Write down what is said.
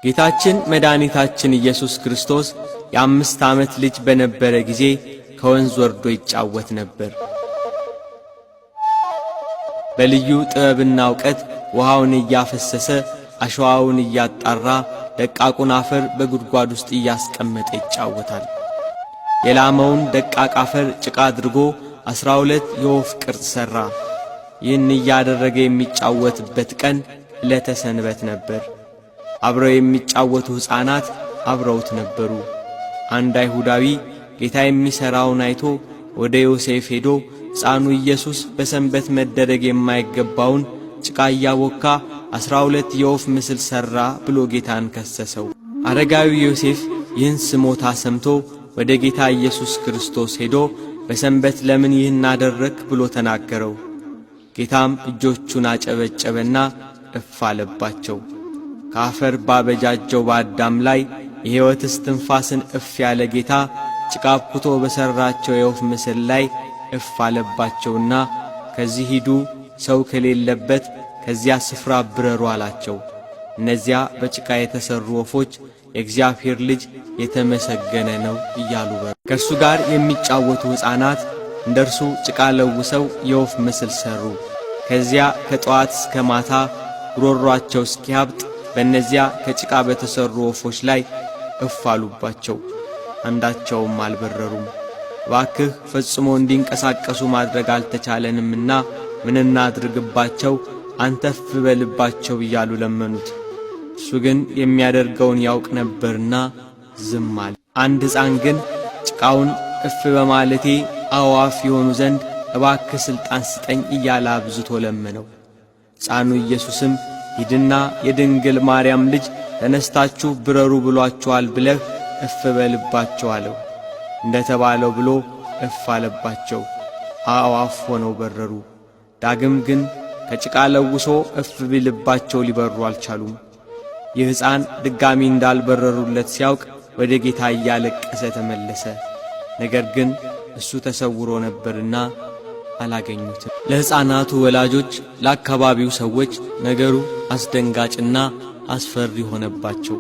ጌታችን መድኃኒታችን ኢየሱስ ክርስቶስ የ5 ዓመት ልጅ በነበረ ጊዜ ከወንዝ ወርዶ ይጫወት ነበር። በልዩ ጥበብና እውቀት ውሃውን እያፈሰሰ፣ አሸዋውን እያጣራ፣ ደቃቁን አፈር በጉድጓድ ውስጥ እያስቀመጠ ይጫወታል። የላመውን ደቃቅ አፈር ጭቃ አድርጎ 12 የወፍ ቅርጽ ሠራ። ይህን እያደረገ የሚጫወትበት ቀን ዕለተ ሰንበት ነበር። አብረው የሚጫወቱ ሕፃናት አብረውት ነበሩ። አንድ አይሁዳዊ ጌታ የሚሠራውን አይቶ ወደ ዮሴፍ ሄዶ ሕፃኑ ኢየሱስ በሰንበት መደረግ የማይገባውን ጭቃ እያቦካ 12 የወፍ ምስል ሠራ ብሎ ጌታን ከሰሰው። አረጋዊ ዮሴፍ ይህን ስሞታ ሰምቶ ወደ ጌታ ኢየሱስ ክርስቶስ ሄዶ በሰንበት ለምን ይህን አደረግህ ብሎ ተናገረው። ጌታም እጆቹን አጨበጨበና እፍ አለባቸው። ከአፈር ባበጃጀው በአዳም ላይ የሕይወት እስትንፋስን እፍ ያለ ጌታ ጭቃ አብኩቶ በሠራቸው የወፍ ምስል ላይ እፍ አለባቸውና ከዚህ ሂዱ፣ ሰው ከሌለበት ከዚያ ስፍራ ብረሩ አላቸው። እነዚያ በጭቃ የተሠሩ ወፎች የእግዚአብሔር ልጅ የተመሰገነ ነው እያሉ በረሩ። ከእርሱ ጋር የሚጫወቱ ሕፃናት እንደ እርሱ ጭቃ ለውሰው የወፍ ምስል ሠሩ። ከዚያ ከጠዋት እስከ ማታ ጉሮሮአቸው እስኪያብጥ በእነዚያ ከጭቃ በተሠሩ ወፎች ላይ እፍ አሉባቸው። አንዳቸውም አልበረሩም። እባክህ ፈጽሞ እንዲንቀሳቀሱ ማድረግ አልተቻለንምና ምን እናድርግባቸው? አንተ እፍ በልባቸው እያሉ ለመኑት። እሱ ግን የሚያደርገውን ያውቅ ነበርና ዝም አለ። አንድ ሕፃን ግን ጭቃውን እፍ በማለቴ አዕዋፍ ይሆኑ ዘንድ እባክህ ሥልጣን ስጠኝ እያለ አብዝቶ ለመነው። ሕፃኑ ኢየሱስም ሂድና የድንግል ማርያም ልጅ ተነስታችሁ ብረሩ ብሎአችኋል ብለህ እፍ በልባቸው አለው። እንደ ተባለው ብሎ እፍ አለባቸው። አዕዋፍ ሆነው በረሩ። ዳግም ግን ከጭቃ ለውሶ እፍ ቢልባቸው ሊበሩ አልቻሉም። ይህ ሕፃን ድጋሚ እንዳልበረሩለት ሲያውቅ ወደ ጌታ እያለቀሰ ተመለሰ። ነገር ግን እሱ ተሰውሮ ነበርና አላገኙትም። ለሕፃናቱ ወላጆች፣ ለአካባቢው ሰዎች ነገሩ አስደንጋጭና አስፈሪ ሆነባቸው።